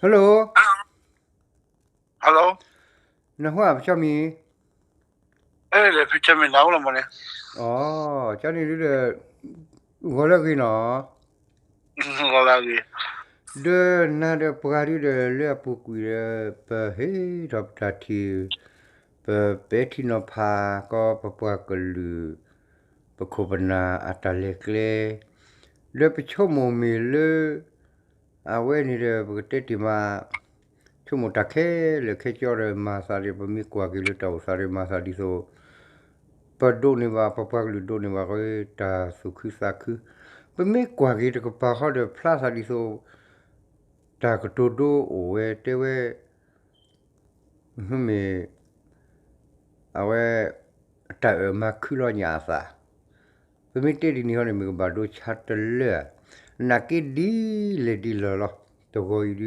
Hello, hello, နဟါပဆီမံၤ, လၢဖဆီမံၤနဟါလီၤမးန့ၣ်, ကန့ၣ်ဒုဒီး ဂီၤလၢအဂ့ၤနီၤ, ဂီၤလၢအဂ့ၤ, ဒီးနၤဒီးပှၤဒုဒီးလၢအပူၤကွံာ်ဒီး ပဟ့ၣ်ထီၣ်ပတၢ်ထံၣ်, ပပဲာ်ထံနီၤဖးကီးပပှၤကလုာ် ပခိၣ်ပနၢ်အတၢ်လဲၤကျဲ, ဒီးပဆိကမိၣ်မ့ၢ်လၢ အဝဲန့ၣ်ဒီး ပကတဲတ့ၢ်မး, ဆိကမိၣ်တၢ်ခဲလၢာ်ခဲဆ့ဒီး မၤသးဒီး ပမ့ၢ်ကွၢ်က့ၤလၢတၢ်အိၣ်သးဒီး မၤသးဒ်သိး ပဒိးန့ၢ်ဘၣ် ပပှၤကလုာ်ဒိးန့ၢ်ဘၣ် တၢ်သူၣ်ခုသးခု, ပမ့ၢ်ကွၢ်က့ၤတကပၤဃီဒီး ဖျါသးဒ်သိး တၢ်ကတိၤဒိအိၣ်ဝဲတဲဝဲ မ့ၢ် အဝဲ တၢ်အၢၣ်မၤခုလီၤညၣ်အသး, ပမ့ၢ်တဲဒ်န့ၣ်ဟီန့ၣ် မ့ၢ်ကဘၣ်ဒိဆါတလၢဧါ, နာ်က့ဒ်လဲၣ်ဒ်လဲၣ်လီၤ. တဂီၤအံၤ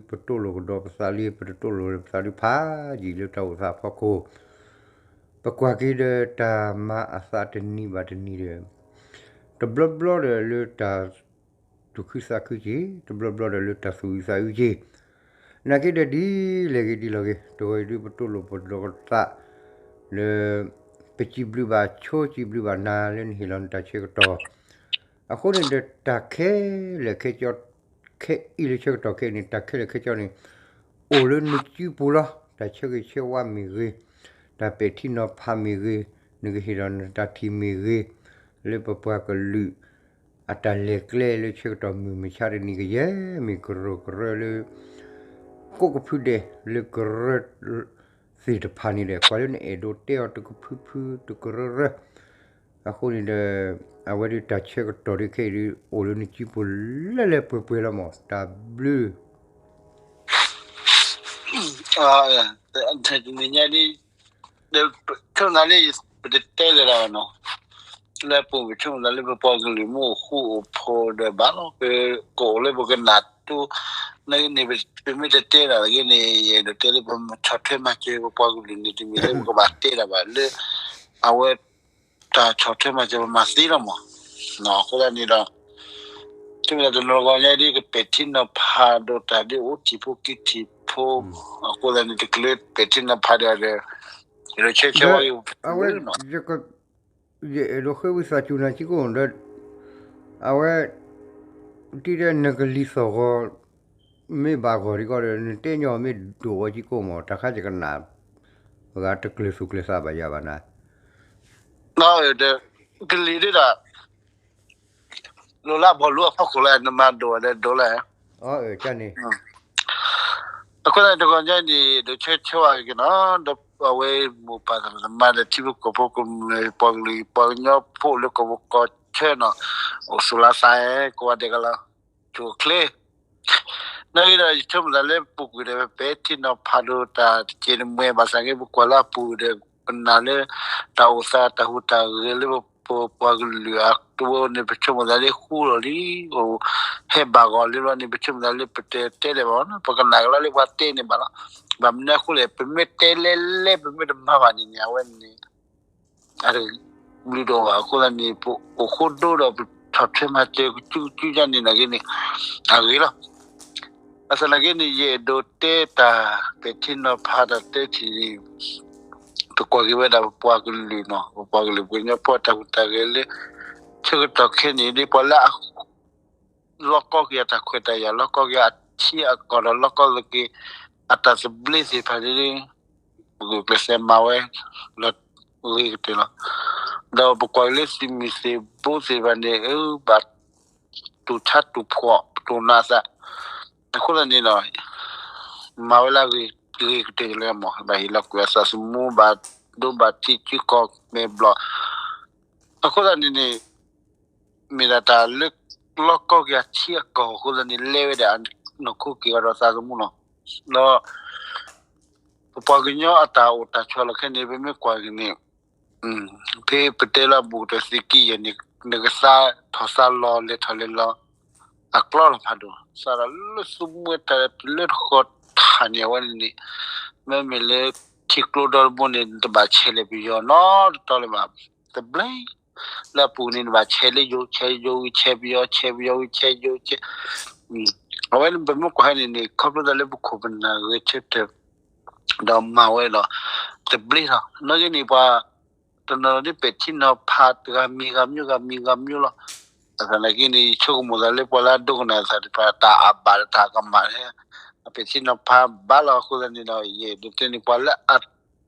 ဒု ပတိၢ်လိာ်ကဒီးပသးလံ, ပတတိၢ်လိာ်လၢပသးဒုဖးယံာ်လၢတၢ်အိၣ်သးအဖီခိၣ်, ပကွၢ်က့ၤဒီးတၢ်မၤအသးတနံၤဘၣ်တနံၤဒီး တဘျီဘျီဒီးလၢတၢ်သူၣ်ခုသးခုက့ၤ, တဘျီဘျီဒီးလၢတၢ်သူၣ်အုးသးအုးက့ၤ, နာ်က့ဒီးဒ်လဲၣ်ဂ့ၤဒ်လဲၣ်ဂ့ၤ, တဂီၤအံၤဒုပတိၢ်လိာ်ပဒီကသး လၢ ပစံးဘျုးဘၣ်ဆိစံးဘျုးဘၣ်နၤလၢနဟ့ၣ်လီၤနတၢ်ဆၢကတီၢ်, အဃိန့ၣ်ဒီးတၢ်ခဲလၢာ်ခဲဆ့ ခဲအံၤလၢဆၢကတီၢ်ခဲအံၤန့ၣ် တၢ်ခဲလၢာ်ခဲဆ့န့ၣ် အိၣ်လၢနစုပူၤလီၤ. တၢ်ဆၢဂ့ၤဆၢဝါမ့ၢ်ဂ့ၤ, တၢ်ပဲာ်ထံနီၤဖးမ့ၢ်ဂ့ၤ, နကဟ့ၣ်ဒီးနတၢ်ထံၣ်မ့ၢ်ဂ့ၤ, လၢပပှၤကလုာ် အတၢ်လဲၤကျဲလၢဆၢကတီၢ်မုၢ်မဆါတနံၤကယဲၢ်မ့ၢ်ကရၢကရိလၢ ကိးကဖုဒဲးလၢကရၢ သ့ၣ်တဖၣ်န့ၣ်ဒီး ကွၢ်လၢနအဲၣ်ဒိးတဲအီၤတကဖုဖုတကရၢရၢ, အဃိန့ၣ်ဒီး အဝဲဒုတၢ်ဆၢကတီၢ်ဒုခဲအံၤဒု အိၣ်လၢနစုပူၤလၢလၢပှဲၤပှဲၤလီၤမး တၢ်ဘျုး တနံၤညါဒ် ဆိကမိၣ်သးလၢ ပတတဲလၢၤဒၣ်ဘၣ်နီၤ, လၢပအိၣ်ပဆိကမိၣ်သးလၢပပှၤကလုာ်မ့ၢ်အိၣ်ဃူအိၣ်ဖိးဒီးဘၣ်လီၤ, ပကအိၣ်လၢပကနၢ်တူၢ်, န့ၣ် ပမ့ၢ်တတဲဒၣ်တဂ့ၤန့ၣ် ယအဲၣ်ဒိးတဲလၢပဆီၣ်ထွဲမၤစၢၤပပှၤကလုာ်န့ၣ် တမ့ၢ်လၢပကဘၣ်တဲဒၣ်ဘၣ်လၢ အဝဲ တၢ်ဆီၣ်ထွဲမၤစၢၤပမၤသ့လီၤမး, အဃိသတးန့ၣ်ဒီး ဆိကမိၣ်သးတနီၤဂီၢ်ညါဒ် ကပဲာ်ထံနီၤဖးဒီးတၢ်ဒ်အိၣ်တံၤဖိကံၢ်ထံးဖိ, အဃိသတးန့ၣ် တချုးပဲာ်ထံနီၤဖးဒီး ဒီး ယအဲၣ်ဒိးဆၢဝဲ ယအဲၣ်ဒိးဃ့ဝံသးစူၤနၤစ့ၢ်ကီးဒီး အဝဲ တံၤဒီးနကလံၤသီၣ်ဂီၤ မ့ၢ်ဘၣ်ဂီၢ်ဒံးကီးဒီး နတဲညီမ့ၢ်ဒိၣ်ဝဲစ့ၢ်ကီးမး တၢ်ခါယကနၣ် ပှၤတကျၢၤသူၣ်ကျၢၤသးဘၣ်ယၤဘၣ်နၤ ဒီး ကလံၤဒ်ဒီး လိၤလၢဘီလူအဖီခိၣ်လၢနမၤဒိၣ်ဒီးဒိၣ်လၢ န့ၣ် အဃိသတးတဂီၤညါန့ၣ် ဒိးဆၢဆၢဝဲက့ၤနီၤ ဒီးအဝဲမိၢ်ပၢ်သရၣ်သမါဒီးထံဖိကီၢ်ဖိကမျၢၢ်ပှၤကလုာ်ပှၤကညီဖိလၢကီၢ်ပူၤကီၢ်ချၢနီၤ အိၣ်သူၣ်လါသး ကိးဂၤဒဲးကလီၤ ဆိၣ်ချ့ နာ်က့ဒီး ယဆိကမိၣ်သးလၢပူၤကွံာ်ဒီး ပပဲာ်ထံနီၤဖးဒိးတၢ်တကဲးတမှဲဘၣ်ဆၣ်က့ ပကွၢ်လၢအပူၤဒီး ပနာ်လၢ တၢ်အိၣ်သးတၢ်ဟူးတၢ်ဂဲၤလၢပပှၤကလုာ်အကျိၤန့ၣ် ပဆိကမိၣ်သးလၢဃူလီၤလံ အိၣ်ဟဲဘၣ်ဂီၤလံဘျီန့ၣ် ပဆိကမိၣ်သးလၢပတတဲလၢၤဘၣ်နီၤ ပကနၣ်ကလီလၢပှၤတဲန့ၣ်ဘၣ်လီၤ. ဘၣ်မနုၤအဃိလဲၣ် ပမ့ၢ်တဲလဲၣ်လဲၣ် ပမ့ၢ်တမၤဘၣ်န့ၣ်န့ၣ် အဝဲန့ၣ် အတဘျုးဒိၣ်ဘၣ် အဃိသတးန့ၣ် ပအိၣ်ဃိဒိဒီးပဆီၣ်ထွဲမၤစၢၤကစုကစုန့ၣ်နာ်က့န့ၣ် အဂ့ၤလီၤ. ဘၣ်ဆၣ်နာ်က့န့ၣ် ယအဲၣ်ဒိးတဲတၢ်ပဲာ်ထံနီၤဖးတၢ်တဲထံၣ်န့ၣ် ပကွၢ်က့ၤဝဲဒၣ်ပပှၤကလုာ်နီၤ ပပှၤကလုာ်ပှၤကညီဖိအတၢ်ဟူးတၢ်ဂဲၤလၢ ဆၢကတီၢ်ခဲအံၤန့ၣ် ဒ်ပှၤလၢအ လီၢ်ကီက့ၤအတၢ်ခွဲးတၢ်ယာ် လီၢ်ကီက့ၤအထံအကီၢ်ဒီးလီၢ်ကီက့ၤအတၢ်သဘျ့သ့ၣ်တဖၣ်န့ၣ် ပဂုာ်ကျဲးစၢးမၤဝဲ လီၤဂ့ၤကတၢၢ်လီၤ. ဒီးပကွၢ်က့ၤလၢသုးမုၢ်သံၣ်ဘိသ့ၣ်တဖၣ်န့ၣ် အဘၣ်တူၢ်ဆါတူၢ်ဖှီၣ် ပတိၢ်နီၣ်အသး အဃိသတးန့ၣ်ဒီး မၤဝဲလၢအဂ့ၤကတၢၢ်လီၤမး ဘၣ်ဟ့ၣ်လီၤကွံာ်အသးသမူ ဘၣ်ဒိဘၣ်ထံးစုကီၢ်မဲာ်ဘျီၣ် အဃိသတးန့ၣ်န့ၣ် မ့ၢ်ဒၣ်တၢ်လၢ လီၢ်ကီက့ၤအထံအကီၢ်အဃိသတးန့ၣ် လဲဝဲဒၣ်နီၢ်ခိက့ၤအီၤဒီးသးသမူလီၤ. ဒီး ပပှၤကညီအတၢ်အိၣ်တၢ်ဆိးလီၢ်ခဲအံၤန့ၣ် ပမ့ၢ်ကွၢ်က့ၤန့ၣ် ဖဲပတဲလၢအဘူးကတၢၢ်သုးက့ယဲၢ်န့ၣ် နကစးထီၣ်စးလီၤလဲၤထီၣ်လဲၤလီၤ အကျီလီၤဖးဒိၣ် စးထီၣ်လၢသုးမုၢ်တၢ်လၢတဃီၤထးန့ၣ် အဝဲန့ၣ်န့ၣ် မ့မ့ၢ်လၢထံကျိဒီတဘိန့ၣ် နတဘၣ်ဆဲးလဲၤပယီၤနီတတီလၢၤဘၣ် တဘျီ လၢအပူၤန့ၣ် နဘၣ်ဆဲးလၢယိၤ ဆဲးယိၤဝံၤဆဲးပယီၤ ဆဲးပယီၤဝံၤဆဲးယိၤ ဆဲး အဝဲန့ၣ်ပမ့ၢ်ကွၢ်ဟဲန့ၣ်န့ၣ် ခီဖျိသးလၢပခိၣ်ပနၢ်ဂဲၤဆၢထၢၣ် ဒီးမၤဝဲဒီး တဘျ့လီၤ. နာ်က့န့ၣ် ပှၤတနီၤန့ၣ် ပဲာ်ထံနီၤဖးတဂၤမံၤဂၤမံၤဂၤမံၤဂၤမံၤလီၤ. ဘၣ်ဆၣ်သနာ်က့န့ၣ် ယဆိကမိၣ်သးလၢပှၤလၢအဒိကနၣ်သးတဖၣ် တၢ်အဘၣ်တၢ်ကမၣ် အပဲာ်ထံနီၤဖးဘၣ်လီၤ. အဃိသတးန့ၣ်ဒီး ယအဲၣ်ဒိးတဲန့ၣ် ပှၤလၢအ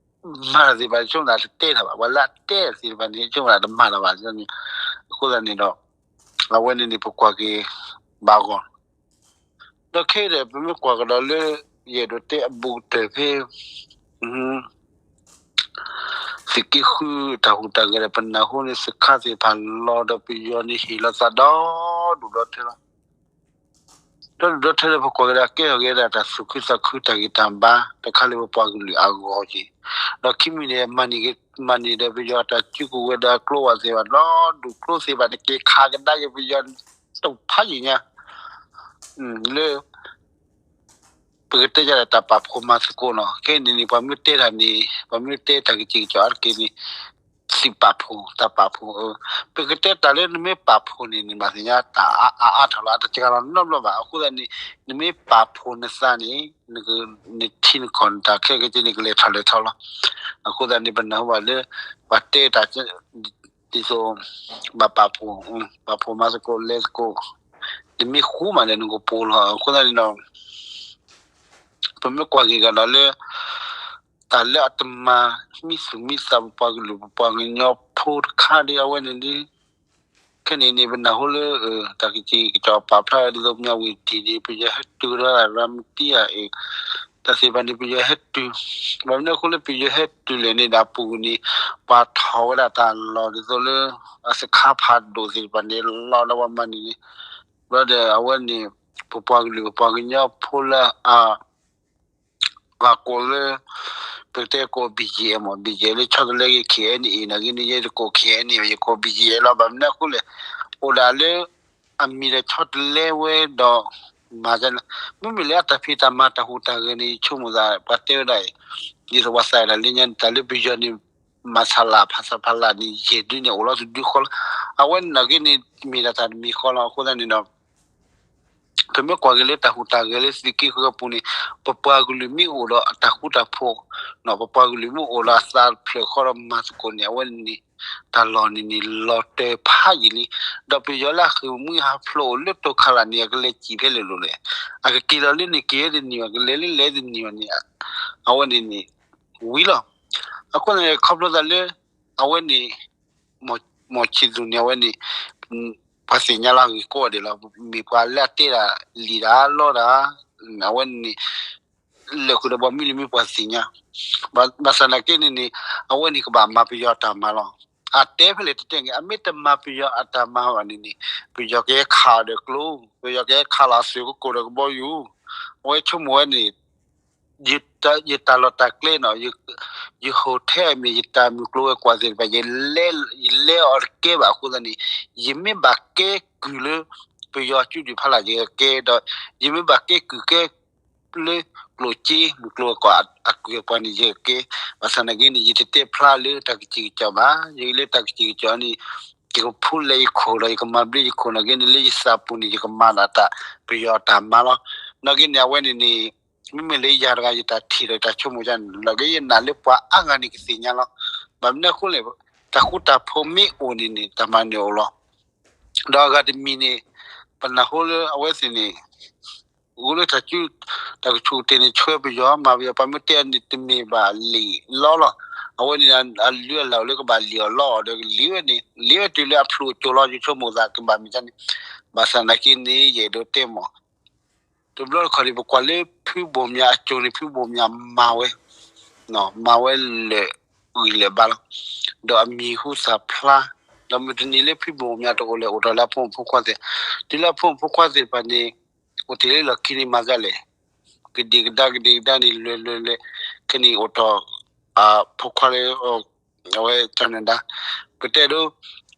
မၤတၢ်သ့ၣ်တဖၣ်န့ၣ် ဆိကမိၣ်သးတတဲတၢ်ဘၣ်, ပှၤလၢအတဲသ့ၣ်တဖၣ်န့ၣ် ဆိကမိၣ်သးတမၤတၢ်ဘၣ်န့ၣ်. အဃိသတးန့ၣ်ဒီး အဝဲန့ၣ်န့ၣ် ပကွၢ်က့ၤဘၣ်ဂီၢ် ဒီးခဲအံၤဒီး ပမ့ၢ်ကွၢ်ကဒီးလၢ ယအဲၣ်ဒိးတဲအဘူးကတၢၢ်ဖဲ သုးက့ဃုတၢ်ဟူးတၢ်ဂဲၤဒီး ပနၢ်ဟူန့ၣ် စခါသ့ၣ်တဖၣ်လီၤဒီး ပယီၤန့ၣ်ဟ့ၣ်လီၤသးဒီဒူၣ်ဒီထၢလီၤ. ဒီဒူၣ်ဒီထၢလၢပကွၢ်ကဒါကဲထီၣ်က့ၤဒၣ်တၢ်သူၣ်ခုသးခု တၢ်ဂံၢ်တၢ်ဘါ တခါလၢပပှၤကလုာ်အဂီၢ်က့ၤ, ဒီးခံမံၤန့ၣ် မၤန့ၢ်ဒီးပယီၤတၢ်စုကဝဲၤဒီးကျိဝဲသ့ၣ်တဖၣ် ဒီဒူၣ်ကျိသ့ၣ်တဖၣ်န့ၣ် က့ၤခးကဒါက့ၤပယီၤ တဖးယံာ်ညါ လၢ ပကတဲယၤဒီးတၢ်ပာ်ဖှိၣ်မၤသကိးနီၤ. ခဲအံၤန့ၣ်န့ၣ် ပှၤမ့ၢ်တဲတၢ်န့ၣ် ပှၤမ့ၢ်တဲတၢ်ကစံၣ်ကစီၣ်အါတက့ၢ်န့ၣ် သုးပာ်ဖှိၣ် တၢ်ပာ်ဖှိၣ် ပကတဲတၢ်လၢနမ့ၢ်ပာ်ဖှိၣ်န့ၣ်န့ၣ် ဘၣ်သ့ၣ်ညါတၢ်အါအါထီၣ်လီၤ. အတကလီၤနီတဘျီဘၣ်. အဃိသတးန့ၣ် နမ့ၢ်ပာ်ဖှိၣ်နသးန့ၣ် နထံနကီၢ်နတၢ်ခဲကနံၣ်န့ၣ် ကလဲၤထီၣ်လဲၤထီလီၤ. အဃိသတးန့ၣ် ပနၢ်ဟူဘၣ်လၢ ပှၤတဲတၢ် ဒ်သိး ဘၣ်ပာ်ဖှိၣ် ပာ်ဖှိၣ်မၤသကိးလဲၤသကိး နမ့ၢ်ဃူမးဒီးနကပိာ်လီၤ. အဃိသတးန့ၣ်ဒီး ပမ့ၢ်ကွၢ်က့ၤကဒီးလၢ တၢ်လၢအတမၤမံသူၣ်မံသးပပှၤကလုာ် ပပှၤကညီဖိတခါဒီး အဝဲန့ၣ်ဒီး ခဲန့ၣ်န့ၣ် ပနၢ်ဟူလၢ တၢ်ကစံၣ်ကစီၣ်ပာ်ဖျါဒ်သိး မၠၣ်ဝတံၣ်န့ၣ် ပယီၤဟဲတုၤဒီးရၤမတံအအံၤ တၢ်သ့ၣ်တဖၣ်န့ၣ် ပယီၤဟဲတုၤ ဘၣ်မနုၤအဃိလၢပယီၤဟဲတုၤလဲၣ်န့ၣ်ဒီး အပူၤကွံာ်န့ၣ် ပှၤထီၣ်ဝဲဒၣ်တၢ်လီၢ်ဒ်သိးလၢ အစခါဖးဒိၣ်သ့ၣ်တဖၣ်န့ၣ် လီၤဒီးပှၤမၤန့ၢ်န့ၣ် ဘျီဒီးအဝဲန့ၣ် ပပှၤကလုာ်ပပှၤကညီဖိလၢအ ပှၤကိးလၢ ပကတဲကိး ဘီၣ်ကၠံၣ်အဲၣ် မ့ၢ် ဘီၣ်ကၠံၣ်အဲၣ် လၢဆီတလဲက့ၤ ခ့ၣ်အဲၣ်အံၣ် နာ်က့န့ၣ် ယဲတကိး ခ့ၣ်အဲၣ်အံၣ် ယကိး ဘီၣ်ကၠံၣ်အဲၣ် လီၤ. ဘၣ်မနုၤအဃိလဲၣ် အိၣ်ဒၣ်လၢ အမံၤဒီးဆီတလဲဝဲဒီး မၤဒ်လဲၣ် မ့မ့ၢ်လၢအတၢ်ဖံးတၢ်မၤတၢ်ဟူးတၢ်ဂဲၤန့ၣ် ယဆိကမိၣ်သး ပှၤတဲဝဲဒၣ်အံၤ ဒ်သိးပှၤသးဒၣ်လၢညါန့ၣ် တၢ်လၢပယီၤန့ၣ် မၤဆါလၢ်ဖးဆါဖးလၢ်န့ၣ် ယဲၢ်ဒုန့ၣ် အိၣ်လီၤတဒုဃီလီၤ. အဝဲန့ၣ်နာ်က့န့ၣ် မ့ၢ်ဒၣ်တၢ်တမံၤဃီလီၤ. အဃိသတးန့ၣ်ဒီး ပမ့ၢ်ကွၢ်က့ၤလၢတၢ်ဟူးတၢ်ဂဲၤလၢသုးက့ဃုအပူၤန့ၣ် ပပှၤကလုာ်မ့ၢ်အိၣ်ဒီးအတၢ်ဃူတၢ်ဖိး ပပှၤကလုာ်မ့ၢ်အိၣ်ဒီးအသးဖျၢၣ်ဃီဒီးမၤသကိးန့ၣ် အဝဲန့ၣ် တၢ်လီၢ်န့ၣ်န့ၣ် လီၤတၢၢ်ဖးယံာ်လံ. ဒီးပယီၤလၢအဃ့ၢ်မှံဟးဖျိးအိၣ်လၢတိခါလာ်န့ၣ် အကလဲၤစံၣ်ဖဲလဲၣ်လိၤလဲၣ်. အကက့ၤလီၤလၢန့ၣ်က့ၤဝဲတန့ၢ်ဘၣ်, ကလဲၤလၢလဲၤတန့ၢ်ဘၣ်န့ၣ် အဝဲန့ၣ်န့ၣ် ဝံၤလီၤ. အဃိန့ၣ် ခီဖျိသးလၢ အဝဲန့ၣ် မီၢ်ဆံးသူၣ်န့ၣ် အဝဲန့ၣ် ပှၤသ့ၣ်ညါလၢအဂ့ၢ်ကိးဂၤဒဲးလီၤ. မ့ၢ်ပှၤလၢအတဲဒၣ်လံာ်တၢ်လီတၢ် အဝဲန့ၣ် လဲၤဃုာ်ဒီးပှၤမုၢ်လံၤမ့ၢ်ပှၤသ့ၣ်ညါ ဘၣ်ဆၣ်သနာ်က့န့ၣ်န့ၣ် အဝဲန့ၣ်ကဘၣ်မၤပယီၤတၢ်မၤလီၤ. အတဲဖဲလဲၣ်တတဲန့ၣ် အမ့ၢ်တမၤပယီၤအတၢ်မၤဘၣ်န့ၣ်န့ၣ် ပယီၤကဟဲခးအီၤဒီးကျိ, ပယီၤကဟဲခးလီၤအသုးကကိၣ်ဒီးကဘီယူၤ, အဝဲဆိကမိၣ်ဝဲန့ၣ် ယတၢ်လီၢ်တၢ်ကျဲန့ၣ် ယ hotel မ့ၢ် ယတၢ်မုၢ်ကျိၤဝဲၤကွာ်သ့ၣ်တဖၣ် ယလဲအီၤတကဲဘၣ်အဃိသတးန့ၣ် ယမ့ၢ်ဘၣ်ကဲကုၢ်လၢ ပယီၤကၠူဒုၣ်ဖီလာ်ယကကဲဒီး ယမ့ၢ်ဘၣ်ကဲကုၢ်ကဲ လၢကျိၣ်စ့မုၢ်ကျိၤဝဲၤကွာ်အကုၢ်အပှၤန့ၣ်ယကကဲ, ဘၣ်ဆၣ်သနာ်က့န့ၣ် ယတတဲဖျါလၢတၢ်ကစံၣ်ကစီၣ်ဘၣ်, ယလၢတၢ်ကစံၣ်ကစီၣ်န့ၣ် ယကဖိလဲယခိၣ်ဒီး ယကမၤဘျ့ယခိၣ်နာ်က့န့ၣ် လၢယသးပူၤန့ၣ် ယကမၤဒၣ်တၢ်ပယီၤအတၢ်မၤလီၤ. နာ်က့န့ၣ် အဝဲန့ၣ်န့ၣ် မ့မ့ၢ်လၢယၤတဂၤ ယတၢ်ထံၣ်ဒီးယတၢ်ဆိကမိၣ်ယၤန့ၣ် နာ်က့ယနာ်လၢပှၤအါဂၤန့ၣ်ကသ့ၣ်ညါလီၤ. ဘၣ်မနုၤအဃိလဲၣ် တၢ်ဃူတၢ်ဖိးမ့ၢ်အိၣ်န့ၣ်န့ၣ် တၢ်မၤန့ၣ်အိၣ်လီၤ. ဒီးအဂၤတမံၤန့ၣ် ပနၢ်ဟူလၢအဝဲသ့ၣ်န့ၣ် ဂုာ်လၢတၢ်ကဆူၣ်တ့ၢ်န့ၣ် ဆှၢပယီၤ မၤပယီၤ ပှၤမ့ၢ်တဲန့ၣ် တမ့ၢ်ဘၣ်လံာ်လီလီၤ. အဝဲန့ၣ် အလုၢ်အလၢ်အိၣ်လၢကဘၣ်လံာ်အီၤလီအီၤဒီး ကလံာ်ဝဲန့ၣ် လံာ်ဝဲတုၤလၢအဖျိးကၠိလီၤ ယဆိကမိၣ်သးကဘၣ်မ့ၢ်ဒ်န့ၣ်, ဘၣ်ဆၣ်သနာ်က့န့ၣ် ယအဲၣ်ဒိးတဲမး တဘျီတခီၣ်န့ၣ် ပကွၢ်လၢဖုဘိၣ်မၠးအကၠိန့ၣ် ဖုဘိၣ်မၠးမၤဝဲ မၤဝဲလၢာ်ဂံၢ်လၢာ်ဘါလီၤ. ဒီးအမံၤဟူသၣ်ဖျါ, ဒီးမုၢ်တနံၤလၢဖုဘိၣ်မၠးတအိၣ်လဲၣ် အိၣ်ထီၣ်လၢအဖိမုၣ်ဖိခွါသ့ၣ်, တုၤလၢအဖိမုၣ်ဖိခွါသ့ၣ်တဖၣ်န့ၣ် အိၣ်တ့ၢ်လၢလီၢ်ခံန့ၣ်မၤဒ်လဲၣ်, ကဒံကဒါကဒံကဒါန့ၣ် လဲၤလဲၤလဲၤ ခဲန့ၣ်အိၣ်ထီၣ် အဖိခွါလၢ အဝဲကၠီၤနၢၤဒါ, ပတဲဒိး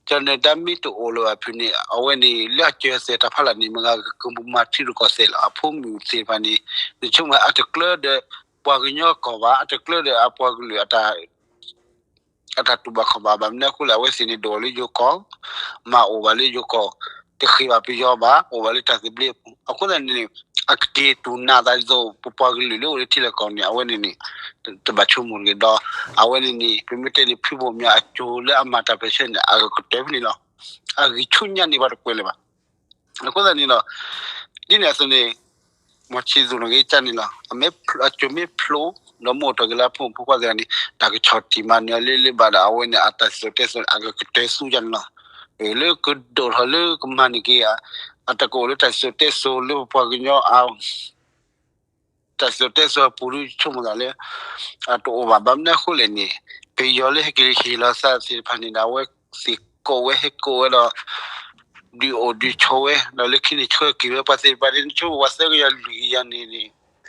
ကၠီၤနၢၤဒါမ့ၢ်တအိၣ်လၢၤဘၣ်ဖုးန့ၣ် အဝဲန့ၣ် လၢအစၢၤသဲးတၢ်ဖီလာ်န့ၣ် မ့ၢ်ဂ့ၤကမၤထံရူၢ်ကီၢ်သဲးလီၤ. အဖိမုၣ်သ့ၣ်တဖၣ်န့ၣ် နဆိကမိၣ်အတကျၢဒီးပှၤကညီကီၢ်ဘၣ်, အတကျၢဒီးအပှၤကလုာ် အတၢ်တူၢ်ဘၣ်ခီၣ်ဘၣ်ဘၣ်. မနုၤအဃိလဲၣ် အဝဲသ့ၣ်န့ၣ်ဒိၣ်လၢယိၤကီၢ်, မၤအိၣ်ဘၣ်လၢယိၤကီၢ် တဃ့ဘၣ်ပယီၤဘၣ်, အိၣ်ဘၣ်လၢတၢ်သဘျ့အပူၤ. အဃိသတးန့ၣ်န့ၣ် အကတ့ၢ်တူၢ်နးအသးဒ်သိး ပပှၤကလုာ်လၢအိၣ်လၢထံလီၢ်ကီၢ်န့ၣ် အဝဲန့ၣ်န့ၣ် တဘၣ်ဆိကမိၣ်တဂ့ၤဒီး အဝဲန့ၣ်န့ၣ် ပမ့ၢ်တဲန့ၣ် ဖုဘိၣ်မၠးအစိၤလၢအမၤတၢ်ပၢၢ်ဆၢန့ၣ် အကတၢၢ်ဖဲန့ၣ်လီၤ. အဂံၢ်ဆူၣ်ညါန့ၢ်ပှၤတကွဲးလၢၤဘၣ်. အဃိသတးန့ၣ်ဒီး ဒ်န့ၣ်အသိးန့ၣ် မီၤဆံသူးန့ၣ်ဂ့ၤကန့ၣ်လီၤ. အမ့ၢ်အစိၤမ့ၢ်ဖျိ ဒီးမ့ၢ်အိၣ်ထီၣ်က့ၤလၢအဖိမုၣ်ဖိခွါသ့ၣ်တဖၣ်န့ၣ် တၢ်ကဆီၣ်တံၢ်မၤနၢၤလၢလၢဘၣ်ဒီး အဝဲန့ၣ် အတၢ်စံၣ်စိၤတဲစိၤန့ၣ် အကကတၢၢ်ဆူညါန့ၣ်လီၤ. လၢကဒိၣ်ထီၣ်လၢကမၤန့ၢ်က့ၤ အတၢ်ကအိၣ်လၢတၢ်စံၣ်စိၤတဲစိၤလၢပပှၤကညီအ တၢ်စံၣ်စိၤတဲစိၤအပူၤဒီး ဆိကမိၣ်သးလၢ အတအိၣ်ဘၣ်. ဘၣ်မနုၤအဃိလဲၣ်န့ၣ် ပယီၤလၢဟဲက့ၤဟ့ၣ်လီၤသးသ့ၣ်တဖၣ်န့ၣ်ဒီး အဝဲသ့ၣ်ကိးဝဲဟဲကိးဝဲဒီး ဒုးအိၣ်ဒုးဆိးဝဲ ဒီးလၢခံန့ၣ်ဆှၢက့ၤဝဲ ပှၤသ့ၣ်တဖၣ်န့ၣ် ဆိ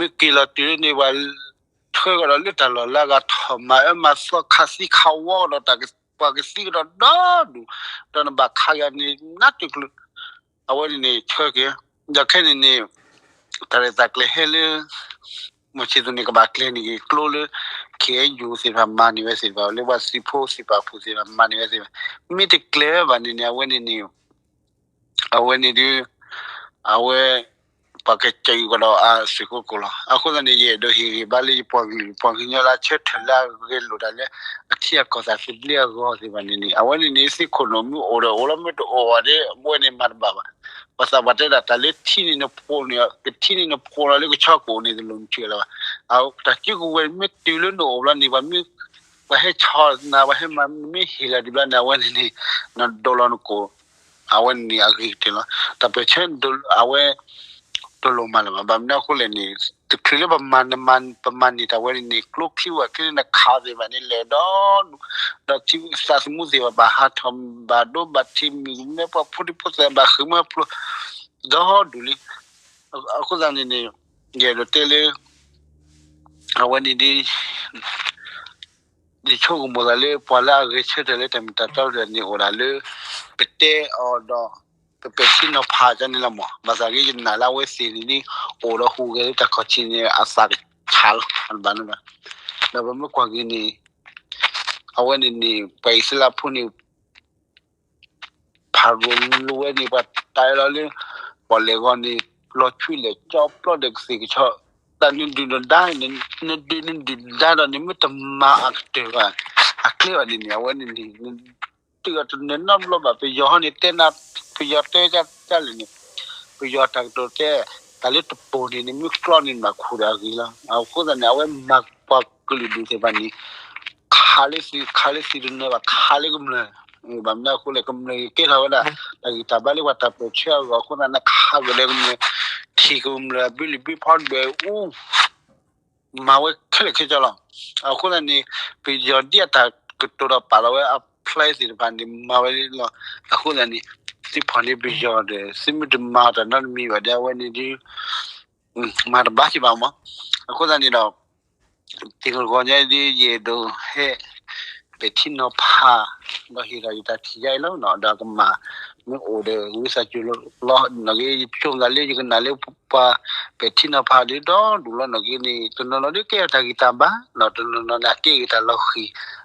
ကမိၣ်ပှၤသၢကယၤလွံၢ်ကယၤန့ၣ်န့ၣ် မ့ၢ်က့ၤလီၤတုၤန့ၣ် ပှၤဆှၢကဒီးလၢတၢ်လီၢ်လၢအဂၤထီၣ် မၤအၢမၤသီ ခးသံခးဝီကဒီး တၢ်ပှၤကသံကဒီးဒီဒူၣ်, ဒီးနဘၣ်ခးက့ၤန့ၣ် နးတကျၢၤ အဝဲန့ၣ်န့ၣ် ဆှၢက့ၤ, ဒီးခဲန့ၣ်န့ၣ် တၢ်ရဲၣ်တၢ်ကျဲၤဟဲလၢ မီၤဆံသူးန့ၣ် ကဘၣ်ကျဲၤန့ၢ်က့ၤကျိလၢ ခ့ၣ်အဲၣ်ယူၣ် သ့ၣ်တဖၣ်မၤန့ၢ်ဝဲသ့ၣ်တဖၣ် လၢပှၤသုးဖိသ့ၣ်တဖၣ်အပူၤသ့ၣ်တဖၣ်မၤန့ၢ်ဝဲသ့ၣ်တဖၣ်, မ့ၢ်တကျဲၤဝဲဘၣ်န့ၣ်န့ၣ် အဝဲန့ၣ်န့ၣ် အဝဲန့ၣ်ဒုး အဝဲ ပှၤကစၢ်အံၤကဒီးအသုးခိၣ်ကိးလီၤ. အဃိသတးန့ၣ် ယအဲၣ်ဒိးဟ့ၣ်ဂံၢ်ဘါလၢယပှၤကလုာ် ပှၤကညီလၢအဆၢထၢၣ်လၢအဂဲၤလိာ်တၢ်လၢ အထံအကီၢ်သးသဘျ့အဂီၢ်သ့ၣ်တဖၣ်န့ၣ်န့ၣ် အဝဲန့ၣ်န့ၣ် သ့ၣ်ခိၣ်နီၣ်မ့ၢ်အိၣ်ဒီးအိၣ်လီၤ မ့ၢ်တအိၣ်ဘၣ်ဒီး အဝဲန့ၣ်မၤတဘၣ်ဘၣ်. ပှၤသးပှၢ်တဲဒၣ် တၢ်လၢထံန့ၣ်နဖိးန့ၣ် ကထံန့ၣ်နဖိးလီၤလၢကဆီကိာ်န့ၣ် တလိၣ်နထံၣ်လၢၤဘၣ်. တၢ်စုကဝဲၤမ့ၢ်တုၤလၢနအိၣ်ဘျီန့ၣ် ပှၤမ့ၢ် ပှၤဟဲဆီၣ်နၤ ပှၤဟဲမၤ မ့ၢ်ဟ့ၣ်လီၤဒံးဘျီန့ၣ် အဝဲန့ၣ်န့ၣ် နဒိးလီၤနကိာ် အဝဲန့ၣ်အဂ့ၤကတၢၢ်လီၤ. တၢ်ပၢၢ်ဆၢ အဝဲ တလိၣ်မၤလၢၤဘၣ်. ဘၣ်မနုၤအဃိလဲၣ်န့ၣ် တချုးလၢပမၤ ပမၤန့ၢ်တၢ်ဝဲန့ၣ်န့ၣ် ကျိချံဝဲချံန့ၣ် နခးသ့ၣ်တဖၣ်န့ၣ် လဲၤဒီဒူၣ်, ဒီးထံသးသမူသ့ၣ်တဖၣ် ဘၣ်ဟးထီၣ် ဘၣ်ဒိဘၣ်ထံးမုၢ်ကမဲ ပှၤဖိဒံဖိသၣ် ဘၣ်ဃ့ၢ်မှံဟးဖျိး ဒီဒူၣ်လံ. အဃိသတးန့ၣ်န့ၣ် ယအဲၣ်ဒိးတဲလၢ အဝဲန့ၣ်ဒ် ယဆိကမိၣ်သးလၢ ပှၤလၢအဂဲၤဆၢထၢၣ်လၢတၢ်မ့ၢ်တၢ်တီတဖၣ်န့ၣ် အိၣ်ဒၣ်လၢ ပတဲအီၤဒီး ပပဲာ်ထံနီၤဖးဒ်န့ၣ်လီၤမး. ဘၣ်ဆၣ်က့ ယနာ်လၢအဝဲသ့ၣ်န့ၣ်ဒ် အိၣ်ဒီးဟူးဂဲၤလၢတၢ်ခီၣ်ထံးန့ၣ် အသးကဆါလီၤ အတဘၣ်န့ၣ်ဘၣ်. ဒီးပမ့ၢ်ကွၢ်က့ၤန့ၣ် အဝဲန့ၣ်န့ၣ် ပှၤအံၣ်စရ့လးဖိန့ၣ် ဖၤရိၤလိၤဝဲန့ၣ် ပှၤတဲလီၤလၢ ပီၣ်လဲၣ်ဂီၤန့ၣ် လီၤဆွံလဲၣ် ကၠီပျီဒီးကသ့ၣ်ကဆီ တၢ်နဒုၣ်နဒါ နဒုၣ်နဒုၣ်ဒါဒီး နမ့ၢ်တမၤအကတၢၢ်ဘၣ် အကျဲဘၣ်န့ၣ်န့ၣ် အဝဲန့ၣ်န့ၣ် တုၤအီၤတနၢၤနီတဘျီဘၣ် ပယီၤဟီန့ၣ် တဲနၤ ပယီၤတဲဒ်လဲၣ်န့ၣ် ပယီၤတၢ်ကတိၤတဲ တၢ်လၢတပိာ်န့ၣ်န့ၣ် မ့ၢ်ကျီန့ၣ် နဘၣ်ခူၣ်ဒီးအဂ့ၤလီၤ. အဃိသတးန့ၣ် အဝဲမၤပှၤကလုာ်ဒူၣ်သ့ၣ်တဖၣ်န့ၣ် ခးလၢသုး ခးလၢသုးတနၢၤဘၣ် ခးလၢကမျၢၢ်, ဘၣ်မနုၤအဃိလဲၣ် ကမျၢၢ်ကဲထီၣ်ဝဲဒၣ် တၢ်ဂံၢ်တၢ်ဘါလၢပှၤတၢ်ပၢၢ်ဆၢအဂီၢ် အဃိသတးန့ၣ် ခးကဒီးကမျၢၢ် ထံၣ်ကမျၢၢ်အဘုလံာ်ဘုဖီဒွဲၣ်အူ မၤဝဲခဲလၢာ်ခဲဆ့လီၤ. အဃိသတးန့ၣ် ပယီၤဒ်အတၢ်ကတိၤဒီးပာ်လီၤဝဲအ plan သ့ၣ်တဖၣ်န့ၣ် မၤဝဲလီၤ. အဃိသတးန့ၣ် သုဖီၣ်န့ၢ်ပယီၤဒီး သုမ့ၢ်တမၤတၢ်နီတမံၤဘၣ်ဒီး အဝဲန့ၣ်ဒ် မၤတဘၣ်က့ၤဘၣ်မး. အဃိသတးန့ၣ်ဒီး တဂီၤညါဒ်ယအဲၣ်ဒိးဟဲ ပဲာ်ထံနီၤဖး ဒီးဟ့ၣ်ထီၣ်ယတၢ်ထံၣ်ယါအံၤလီၤ. ဒီးကမၤ မ့ၢ်အိၣ်ဒီး ဝံသးစူၤလီၤနီၣ်က့ ယဆိကမိၣ်သးလၢယကနၣ်လၢပှၤ ပဲာ်ထံနီၤဖးဒ်ဒီဒူၣ်လီၤနီၣ်က့န့ၣ် တနီၤနီၤဒ်ကဲထီၣ်တၢ်ဂံၢ်တၢ်ဘါ ဒီးတနီၤနီၤန့ၣ် အကဲဂ့ၤတၢ်လီၤဃံၤ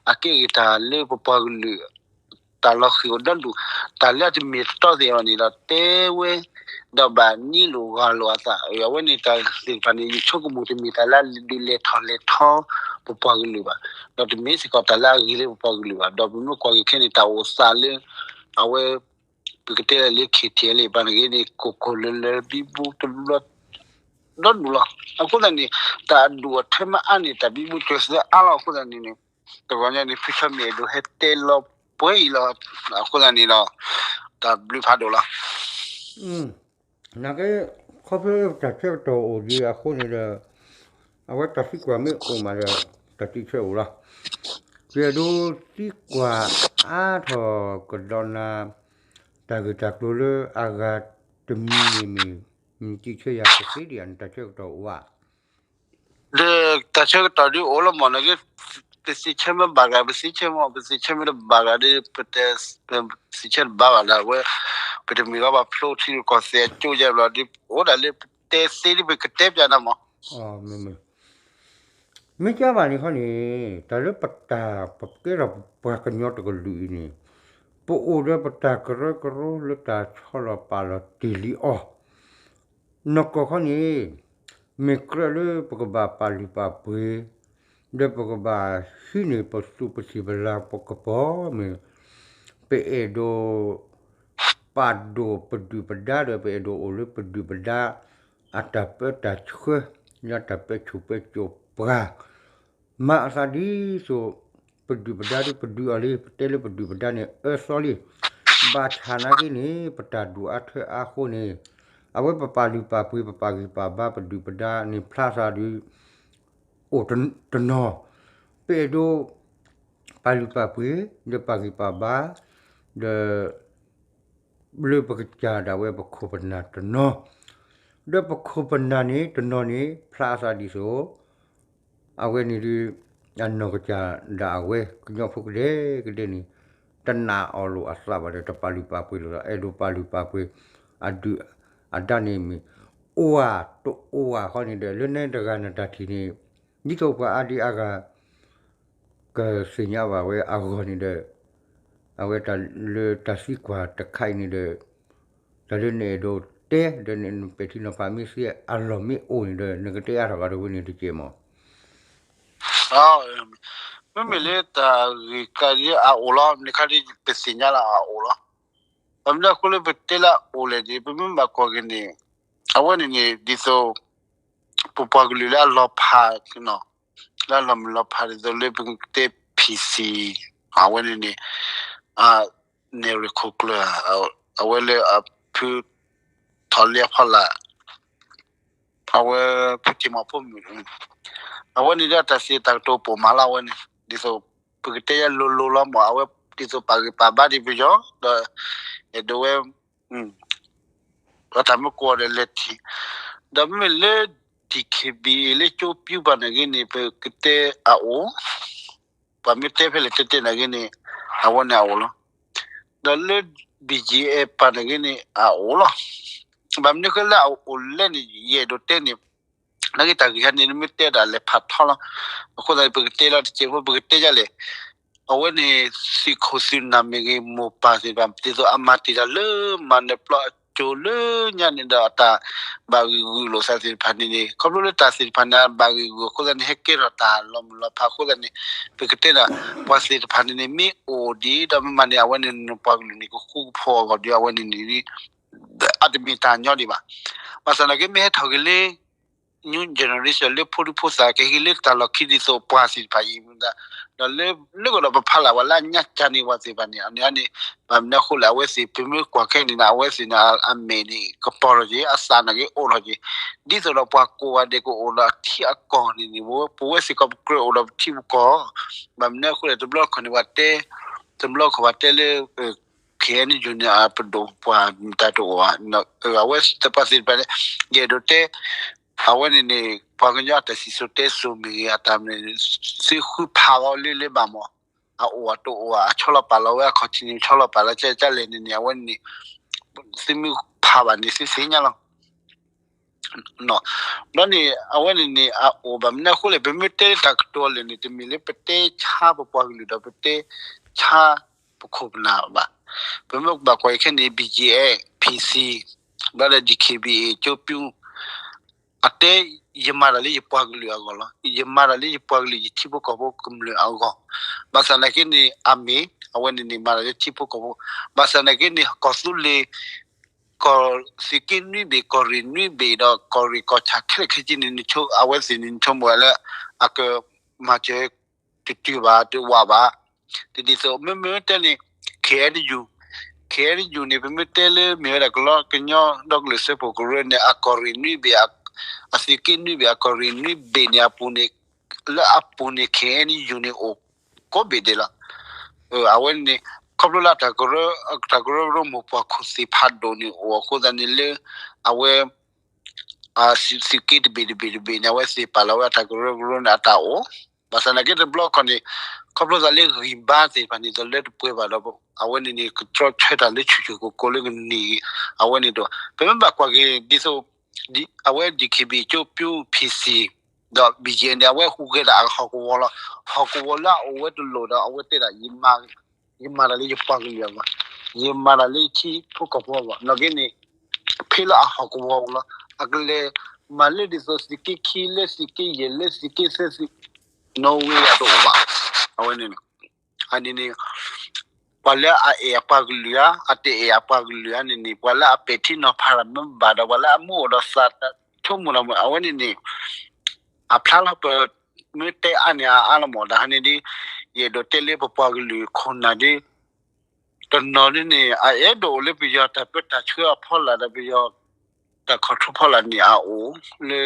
အကဲဂ့ၤတၢ်လၢပပှၤကလုာ် တၢ်လီၤဃံၤအိၣ်ဒီဒူၣ် တၢ်လၢအတမ့ၢ်တတီသ့ၣ်အီၤန့ၣ်ဒီး တဲဝဲ ဒီးဘၣ်နံလိာ်ဂီၤလိာ်အသး အဝဲန့ၣ်တၢ်သ့ၣ်တဖၣ်န့ၣ် ယဆိကမိၣ်တမ့ၢ်တၢ်လၢအဒုးလဲၤထီၣ်လဲၤထီ ပပှၤကလုာ်ဘၣ်, ဒီးတမ့ၢ်စ့ၢ်ကီးတၢ်လၢအဂ့ၤလၢပပှၤကလုာ်ဘၣ်. ဒီးပမ့ၢ်ကွၢ်က့ၤခဲန့ၣ် တၢ်အိၣ်သးလၢ အဝဲ ပကတဲလၢ ခ့ၣ်ထံၣ်လၢ ဘၣ်နဂ့ၤန့ၣ် ကိၢ်ကိၢ်လၢလၢဘံဘူတဘျီ ဒီဒူၣ်လီၤ. အဃိသတးန့ၣ် တၢ်အဒူၣ်အထၢမ့ၢ်အါန့ၣ် တၢ်ဘံဘူတစၢၤအါလီၤ. အဃိသတးန့ၣ်န့ၣ် တဂီၤညါန့ၣ် ဖုဆၢမ့ၢ်အဲၣ်ဒိးဟဲတဲလီၤပှဲၤအံၤလီၤ. အဃိသတးန့ၣ်ဒီး တၢ်ဘျုးဖးဒိၣ်လီၤ. နာ်က့ ခီဖျိလၢပတၢ်ဆၢကတီၢ်အိၣ်ဒံးအဃိန့ၣ်ဒီး အဝဲတၢ်သံကွၢ်မ့ၢ်အိၣ်မးဒီး တၢ်စံးဆၢအိၣ်လီၤ. ယအဲၣ်ဒိးသံကွၢ်အါထီၣ်ကဒီးနၤ တၢ်ဂ့ၢ်တၢ်ကျိၤလၢအဂၤတမံၤန့ၣ်မ့ၢ် နစံးဆၢယၤတသ့ဒံးဧါ နတၢ်ဆၢကတီၢ်အိၣ်ဧါ. ဒီးတၢ်ဆၢကတီၢ်ဒ်အိၣ်လီၤမး နာ်က့ ပစံးဆၢမ့ၢ်ဘၣ်ဂၤ ပစံးဆၢမ့ၢ် ပစံးဆၢမ့ၢ်တဘၣ်ဂၤဒီး ပတ ပစံးဆၢတဘၣ်ဘၣ်ဒီး အဝဲ ပတမ့ၢ်လီၤဘၣ်ဖျိထံကီၢ်သဲးအကၠိယဲၢ်ဘျီဒီး အိၣ်ဒၣ်လၢပတဲသ့ဒီး ပကတဲပျးနၤမး. မ့ၢ်ကဘၣ်န့ၣ်ခီန့ၣ် တၢ်လၢပတၢ်ပကဲထီၣ်ပပှၤကညီတကလုာ်အံၤန့ၣ် ပအိၣ်ဒီးပတၢ်ကရၢကရိလၢတၢ်ဆီလီၤပာ်လီၤတ့ၢ်လံအီၤ, နီၢ်ကီၢ်ခီန့ၣ် မ့ၢ်ကြၢးလၢပကဘၣ်ပာ်လုၢ်ပာ်ပှ့ၤ, ဒီးပကဘၣ်ဟံးန့ၢ်ပသူၣ်ပထံၣ်ပလၤပကပီၤမ့ၢ် ပအဲၣ်ဒိး ပာ်ဒိၣ်ပဒုၣ်ပဒါဒီး ပအဲၣ်ဒိးအိၣ်လၢပဒုၣ်ပဒါ အတၢ်ပၢတၢ်ဆှၢ လၢတၢ်ပၢဆူၣ်ပၢစိးပှၤ မၤအသးဒ်သိး ပဒုၣ်ပဒါဒီးပဒုးအီၤလံ, ပတဲလၢပဒုၣ်ပဒါန့ၣ် အၢသီလံ. ဘၣ်ဆၣ်နာ်က့န့ၣ် ပတၢ်ဒိၣ်အါထၢအါအဃိန့ၣ် အဝဲပပာ်လုၢ်ပာ်ပှ့ၤ ပပာ်ဂံၢ်ပာ်ဘါပဒုၣ်ပဒါန့ၣ် ဖျါသးဒ် အိၣ်တနီၤ, ပအဲၣ်ဒိး ပာ်လုၢ်ပာ်ပှ့ၤ ဒီးပာ်ဂံၢ်ပာ်ဘါ ဒီး လၢပကစၢ်ဒၣ်ဝဲပခိၣ်ပနၢ်တနီၤ, ဒီးပခိၣ်ပနၢ်န့ၣ်တနီၤန့ၣ် ဖျါအသးဒ်သိး အဝဲန့ၣ်ဒ် အနီၢ်ကစၢ်ဒၣ်အဝဲ ကညီဖိကဒဲကဒဲန့ၣ် တနာ်အီၤလိာ်အသးဘၣ်ဒီး တပာ်လုၢ်ပာ်ပှ့ၤလိာ်သး အဲၣ်ဒိးပာ်လုၢ်ပာ်ပှ့ၤ အဒုၣ်အဒါန့ၣ်မ့ၢ် အိၣ်ဧါတအိၣ်ဧါဃီန့ၣ်ဒီး လၢနတဂၤနတၢ်ထံၣ်န့ၣ် ဒ်သိးပှၤအါဒံအါဂၤ ကသ့ၣ်ညါဘၣ်ဝဲအဂီၢ်န့ၣ်ဒီး အဝဲတၢ်လၢတၢ်သံကွၢ်တခါအံၤန့ၣ်ဒီး တၢ်လၢနအဲၣ်ဒိးတဲ ဒီးနပဲာ်ထံနီၤဖးမ့ၢ်သ့အလီၢ်မ့ၢ်အိၣ်န့ၣ်ဒီး နကတဲအါထီၣ်ဘၣ်တဝဲန့ၣ်တက့ၢ်မး. မ့မ့ၢ်လၢတၢ်ဂ့ၢ်ကါဒ်အအိၣ်လီၤ မ့ၢ်ခါဒ်ပသ့ၣ်ညါလၢအအိၣ်လီၤ. ဘၣ်မနုၤအဃိလၢပတဲလၢအအိၣ်လဲၣ်န့ၣ် ပမ့ၢ်ဘၣ်ကွၢ်က့ၤန့ၣ် အဝဲန့ၣ်န့ၣ် ဒ်သိး ပပှၤကလုာ်လၢအလီၤဖး လၢအလီၤမုၢ်လီၤဖးဒ်သိးလၢပကတဲ PC အဝဲန့ၣ်န့ၣ် အ နဲၣ်ရွဲၣ်ခိၣ်ကျၢၢ် အဝဲလၢအဖု ထီၣ်လ့အဖီလာ် အဝဲဖုတံၢ်မီၤဖိမုၣ် အဝဲန့ၣ်ဒ်တၢ်စံးတၢ်ကတိၤပိာ်မးလၢအဝဲန့ၣ် ဒ်သိး ပကတဲယၤလိၤလိၤလီၤမး အဝဲဒ်သိးပာ်ဂံၢ်ပာ်ဘါဒံးပယီၤ ဒီး အဲၣ်ဒိးဝဲ ဒီးတၢ်မ့ၢ်ကိးဒီးလဲၤထံၣ် ဒီးမ့မ့ၢ်လၢ DKBA လၢကၠိပၠူပၤန့ၣ်ဂ့ၤန့ၣ် ပကတဲအအိၣ် ပှၤမ့ၢ်တဲဖဲလဲၣ်တဲတဲန့ၣ်ဂ့ၤန့ၣ် အဝဲန့ၣ်အအိၣ်လီၤ. ဒီးလၢ BGF ပၤန့ၣ်ဂ့ၤန့ၣ် အအိၣ်လီၤ. ဘၣ်မနုၤဃိလၢအအိၣ်လဲၣ်န့ၣ် ယအဲၣ်ဒိးတဲန့ၣ် နာ်က့တၢ်ဂ့ၢ်ဟဲန့ၣ် နမ့ၢ်တဲဒၣ်လဲၤဖးထီလီၤ. အဃိသတးန့ၣ် ပကတဲလီၤတစဲးဖိ ပကတဲယၤလဲၣ် အဝဲန့ၣ် သုးခိၣ်သုးနၢ်မ့ၢ်ဂ့ၤ မိၢ်ပၢ်သ့ၣ်တဖၣ် ဒ်သိးအမၤတ့ၢ်တၢ်လၢမၤနၢၤပျီအစိၤလၢညါန့ၣ်ဒီး အတၢ်ဘၣ်ဂံာ်ဂုာ်လိာ်သးသ့ၣ်တဖၣ်န့ၣ်န့ၣ် ခီဖျိလၢတၢ်သ့ၣ်တဖၣ်န့ၣ် အဘၣ်ဂံာ်ဂုာ်အဃိသတးန့ၣ် ဟဲကဲထီၣ်တၢ်လီၤမုၢ်လီၤဖးအဃိသတးန့ၣ် ပကတဲဒၣ် ပှၤသ့ၣ်တဖၣ်န့ၣ်န့ၣ် မ့ၢ်အိၣ်ဒံးဒီးမ့ၢ်မၤန့ၣ် အဝဲန့ၣ် နပှၤကလုာ်န့ၣ် ကဃူကဖိးအဂီၢ်ဒီး အဝဲန့ၣ်န့ၣ် အတမ့ၢ်တၢ်ညီဒံးဘၣ်. ဘၣ်ဆၣ်သနာ်က့ မ့ၢ်ဟဲထီၣ်က့ၤလၢ new generation လၢဖိဒံဖိသၣ် ကဟ့ၣ်လၢတၢ်လီၢ်ခံဒ်သိးပှၤသ့ၣ်တဖၣ်အံၤမ့ၢ်ဒၣ် ဒီးလၢ လၢကဒီးပဖးလၢ်ပှၤလၢအညါကၢ်န့ၣ်ပှၤသ့ၣ်တဖၣ်န့ၣ် အန့ၣ်န့ၣ် ဘၣ်မနုၤအဃိလဲၣ် အဝဲသ့ၣ် ပမ့ၢ်ကွၢ်ခဲအံၤန့ၣ် အဝဲသ့ၣ်န့ၣ် အမဲာ်န့ၣ် ကပီၤထီၣ်က့ၤ အသးနာ်က့အိၣ်ထီၣ်က့ၤ ဒ်သိးဒီးပှၤကိးဂၤဒဲးကအိၣ်ဒီးအထံအကီၢ်န့ၣ်န့ၣ် ပဝဲစ့ၢ်ကီးပကြၢးအိၣ်ဒီးပထံပကီၢ် ဘၣ်မနုၤအဃိလဲၣ် တဘျီတခီၣ်န့ၣ် ပှၤတဲ တဘျီတခီၣ်ပှၤတဲလၢ KNU န့ၣ် အပဒိၣ်ပှၢ်မတၤတအိၣ်ဘၣ် အဝဲသ့ၣ်တဖၣ်သ့ၣ်တဖၣ်န့ၣ် ယအဲၣ်ဒိးတဲ အဝဲန့ၣ်န့ၣ် ပှၤကညီအတၢ်စံၣ်စိၤတဲစိၤမ့ၢ်ဂ့ၤ အတၢ်မနုၤ သုဃုဖးလီၤလၢလၢဘၣ်မး အအိၣ်အတအိၣ်ဧါ အဆီလီၤပာ်လီၤဝဲအခီၣ်ထံးန့ၣ် ဆီလီၤပာ်လီၤကဲကဲလဲၣ်န့ၣ်န့ၣ် အဝဲန့ၣ်န့ၣ် သုမ့ၢ်ဖးဘၣ်န့ၣ် သုသ့ၣ်ညါလီၤ ဘျီန့ၣ် အဝဲန့ၣ်န့ၣ် အအိၣ်ဘၣ်မနုၤအဃိလဲၣ် ပမ့ၢ်တဲလၢတၢ်ကတိၤလဲၣ်န့ၣ် တမ့ၢ်လၢပတဲဆါပပှၤကလုာ်ဒီး ပတဲဆါပခိၣ်ပနၢ်ဘၣ်. ပမ့ၢ်ဘၣ်ကွၢ်အံၤခဲန့ၣ် BGF, PC, ဘျီဒီး DKBA ကၠိပၠူ အတဲ ယမၤတၢ်လၢယပှၤကလုာ်အဂီၢ်လီၤ. ယမၤတၢ်လၢယပှၤကလုာ် ယထံဖိကီၢ်ဖိကမျၢၢ်အဂီၢ်. ဘၣ်ဆၣ်သနာ်က့န့ၣ် အမ့ၢ် အဝဲန့ၣ်န့ၣ် မၤတၢ်လၢထံဖိကီၢ်ဖိ. ဘၣ်ဆၣ်သနာ်က့န့ၣ် ကီၢ်သူလ့ၤ ကီၢ်သုးက့နွံဘ့ၣ် ကီၢ်ရ့ၣ်နွံဘ့ၣ်ဒီး ကီၢ်ရ့ၣ်ကီၢ်ဆၣ်ခဲလၢာ်ခဲဆ့န့ၣ် နဆိ အဝဲသ့ၣ်န့ၣ် နဆိကမိၣ်ဝဲလၢ အကမၤစၢၤ တတုၤဘၣ် တဝးဘၣ်. တဒ်သိး မ့မ့ၢ်တဲန့ၣ် KNU, KNU န့ၣ် ပမ့ၢ်တဲလၢမ့ၢ်ဝဲဒၣ်ကလီကညီ ဒီကလုာ်စၢဖှိၣ်ကရၢန့ၣ် အကီၢ်ရ့ၣ်နွံဘ့ၣ် အသုးက့နွံဘ့ၣ် အကီၢ်ရ့ၣ်နွံဘ့ၣ်န့ၣ်အပူၤန့ၣ် လၢအပူၤန့ၣ် KNU န့ၣ်အိၣ်ကိးဘ့ၣ်ဒဲးလီၤ. အဝဲန့ၣ် ခီဖျိလၢတၢ်ကရၢ တၢ်ကရၢကရိမိၢ်ပှၢ်ခိၣ်သ့ၣ်ဖးဒိၣ်န့ၣ်အိၣ်အဃိသတးန့ၣ်လၢ အဝဲ သုးက့တဘ့ၣ်တဘ့ၣ်တဘ့ၣ်န့ၣ် အဝဲသ့ၣ်ပာ်လီၤဝဲအတၢ်ကရၢကရိန့ၣ်အတၢ်အိၣ်. ဘၣ်ဆၣ်သနာ်က့တဘျီခီန့ၣ် ခီဖျိသးလၢဂံၢ်ဘါသ့ၣ်တဖၣ်န့ၣ် တလၢတပှဲၤဘၣ်ဒီး အဝဲန့ၣ်န့ၣ် ကတြီဆၢတၢ်လၢဆူၣ်ဆူၣ်ကိၢ်ကိၢ်လၢကန့ၢ် အဝဲန့ၣ်ဒီး ပမ့ၢ်ဘၣ်ကွၢ်က့ၤ ဒ်သိး အဝဲ DKBA ကၠိပၠူ PC ဒီး BGF န့ၣ် အဝဲဟူးဂဲၤဒၣ်အဟီၣ်ကဝီၤလီၤ. ဟီၣ်ကဝီၤလၢအအိၣ်ဝဲတလိၣ်ဒီး အဝဲတဲဒၣ်ယမၤ ယမၤတၢ်လၢယပှၤကလုာ်အဂီၢ်, ယမၤတၢ်လၢယထံဖိကီၢ်ဖိအဂီၢ်, နာ်က့န့ၣ် ဖဲလၢအဟီၣ်ကဝီၤပူၤလီၤ. အကလဲၤမၤလၢဒ်သိးသုးက့ခံ လၢသုးက့ယဲၢ် လၢသုးက့သၢသုး, နီၣ်ဝ့အတအိၣ်ဘၣ်. အဝဲန့ၣ်န့ၣ် အန့ၣ်န့ၣ် ပှၤလၢအအဲၣ်အပှၤကလုာ်ဧါ, အတအဲၣ်အပှၤကလုာ်ဧါန့ၣ်န့ၣ် ပှၤလၢအပဲာ်ထံနီၤဖးတၢ်မ့ၢ်ဘၣ်ဒီး ပှၤလၢအမူအိၣ်ဒီးသးတၢ်ဆိကမိၣ်တၢ်မ့ၢ် အဝဲန့ၣ်န့ၣ် အဖျါလီၤ ပမ့ၢ်တဲအါန့ၣ်အါလီၤမး တၢ်ဟါန့ၣ်ဒီး ယအဲၣ်ဒိးတဲလၢပပှၤကလုာ်ခိၣ်နၢ်ဒီး တနီၤဒ်န့ၣ် အအဲၣ်ဒိးအိၣ်လၢပယီၤတၢ်ပၢတၢ်ဆှၢအဖီလာ်ဒီးပယီၤ တၢ် control ဖီလာ်န့ၣ် အအိၣ်လၢ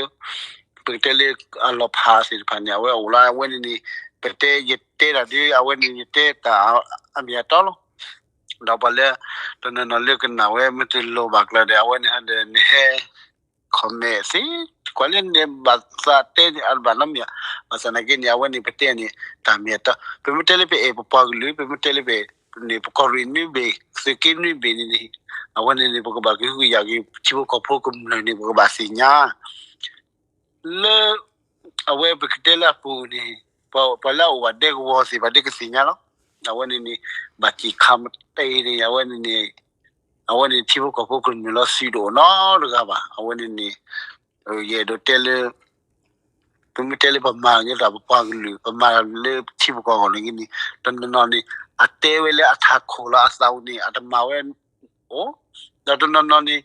ပကတဲလၢအလီၤဖးသ့ၣ်တဖၣ်န့ၣ် အဝဲအိၣ်လၢအဝဲန့ၣ်န့ၣ် ပတဲယတဲတၢ်ဒ်အဝဲန့ၣ် ယတဲတၢ်အမ့ၢ်အတီလီၤ. ဒီးပှၤလၢ တနီၤနီၤလၢကနၣ်ဝဲမ့ၢ်တလိၤဘၣ်ကျၢၤဒီး အဝဲန့ၣ်ဒီးနဟဲ comment သ့ ကွၢ်လၢန့ၣ်ဘၣ်သးတဲန့ၣ် အဘၣ်နီတမံၤ, ဘၣ်ဆၣ်သနာ်က့န့ၣ် အဝဲန့ၣ် ပတဲန့ၣ် တၢ်မ့ၢ်အတီ, ပမ့ၢ်တဲလၢပအဲၣ်ပပှၤကလုာ်, ပမ့ၢ်တဲလၢပအဲၣ်န့ၣ် ပကီၢ်ရ့ၣ်နွံဘ့ၣ် သုးက့နွံဘ့ၣ်န့ၣ်န့ၣ် အဝဲန့ၣ်န့ၣ် ပကဘၣ်ကဟုကယာ်က့ၤ ထံဖိကီၢ်ဖိကမျၢၢ်န့ၣ် ပကဘၣ်သ့ၣ်ညါ လၢ အဝဲပကတဲလၢအပူၤန့ၣ် ပှၤလၢအအိၣ်ဘၣ်ဒဲကဝီၤသ့ၣ်တဖၣ်ဒ်ကသ့ၣ်ညါလီၤ. အဝဲန့ၣ်န့ၣ် ဘၣ်စံးခါမတ့ၢ်န့ၣ် အဝဲန့ၣ်န့ၣ် အဝဲန့ၣ် ထံဖိကီၢ်ဖိကမျၢၢ်လီၤစုတအိၣ်နီတဂၤဘၣ်. အဝဲန့ၣ်န့ၣ် ယအဲၣ်ဒိးတဲလၢ ပမ့ၢ်တဲလၢပမၤက့ၤတၢ်ပပှၤကလုာ် ပမၤလၢထံဖိကီၢ်ဖိန့ၣ်ဂ့ၤန့ၣ် တနီၤနီၤန့ၣ် အတဲဝဲလၢအထးခိၣ်လီၤအသးအိၣ်န့ၣ် အတမၤဝဲအိၣ်, ဒီးတနီၤနီၤန့ၣ်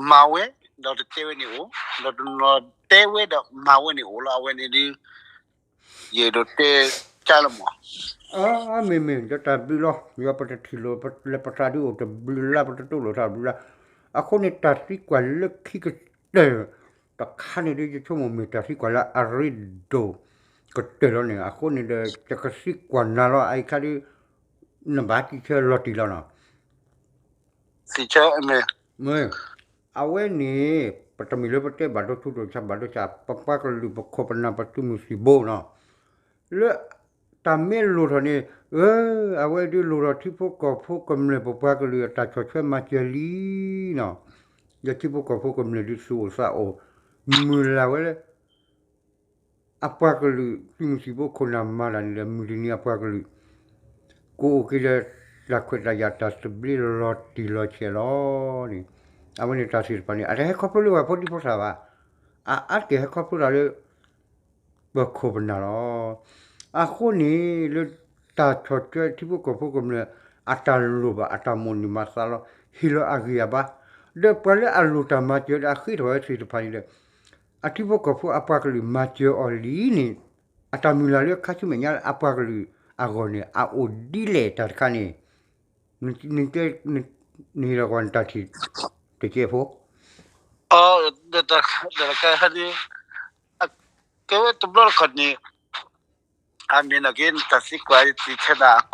မၤဝဲ ဒီးတတဲဝဲန့ၣ်အိၣ်, ဒီးတနီၤတဲဝဲဒီးမၤဝဲန့ၣ်အိၣ်လီၤ. အဝဲန့ၣ်ဒီး ယအဲၣ်ဒိးတဲကၢ်လီၤမး. မ့ၢ်မ့ၢ် ဒီးတၢ်ဘျုးလီၤ. ယွၤပတထံၣ်လိာ်လၢပသးဒုးအိၣ်တဘျုးလၢ် ပတတိၢ်လိာ်တၢ်ဘျုးလၢ်. အဃိန့ၣ် တၢ်သံကွၢ်လၢခံကတၢၢ်တခါန့ၣ်ဒီး ယဆိကမိၣ်မ့ၢ်တၢ်သံကွၢ်လၢအရ့ဒိၣ်ကတၢၢ်လီၤန့ၣ်. အဃိန့ၣ်ဒီး ယကသံကွၢ်နၤလီၤ အအံၤခါဒီး နဘၣ်စံးဆၢလီၤတံၢ်လီၤနီၤ. အဝဲန့ၣ် ပတမ့ၢ်လၢပတဲဘၣ်ဒိဆူၣ်ဒိဆါဘၣ်ဒိဆါ ပပှၤကလုာ်ပခိၣ်ပနၢ်ပသုးမုၢ်သံၣ်ဘိနီၤ လၢတၢ်မ့ၢ်လိၣ်ထီၣ်န့ၣ် အဝဲဒုးလိၣ်ထီၣ်ထံဖိကီၢ်ဖိကမျၢၢ်ပပှၤကလုာ်အတၢ်ဆီၣ်ထွဲမၤစၢၤလံနီၤ. ဒီးထံဖိကီၢ်ဖိကမျၢၢ်ဒုးသူၣ်အိၣ်သးအိၣ် မုၢ်လၢ်ဝဲလၢ အပှၤကလုာ်သုးမုၢ်သံၣ်ဘိခိၣ်နၢ်မၤတၢ်န့ၣ်ဒီး မုၢ်တနံၤအပှၤကလုာ် ကအိၣ်က့ၤဒီးတၢ်ခွဲးတၢ်ယာ်တၢ်သဘျ့လီၤတံၢ်လီၤဆဲးလီၤန့ၣ်. အဝဲန့ၣ်တၢ်သ့ၣ်တဖၣ်န့ၣ် အတဟဲခီဖျိလၢပှၤဖိဒံဖိသၣ်ဘၣ်. အအါတက့ၢ်ဟဲခီဖျိတၢ်လၢ ပခိၣ်ပနၢ်လီၤ. အဃိန့ၣ် လၢတၢ်ဆီၣ်ထွဲထံဖိကီၢ်ဖိကမျၢၢ် အတၢ်လိၣ်ဘၣ်အတၢ်မိၣ်န့ၢ်မၤသးလီၤ ဟ့ၣ်လီၤအဂံၢ်အဘါ ဒီးပှၤလၢအလိၣ်တၢ်မၤစၢၤဒီးအဃ့ထီၣ်ဝဲသ့ၣ်တဖၣ်န့ၣ်ဒီး အထံဖိကီၢ်ဖိအပှၤကလုာ်မၤစၢၤအီၤလံန့ၣ် အတၢ်မုၢ်လၢ်လၢခါဆူမဲာ်ညါအပှၤကလုာ်အဂီၢ်န့ၣ် အအိၣ်ဒ်လဲၣ်တၢ်တခါန့ၣ် နတဲ နဟ့ၣ်လီၤကွၢ်နတၢ်ထံၣ်တကဲဖိ ဒီးတကဲဟဲဒ် ကဲဝဲတဘျီတခီၣ်န့ၣ် အမ့ၢ်နာ်က့ နတၢ်သံကွၢ်ယသ့ၣ်ဆၢဒၣ်အကီၢ် အဃိ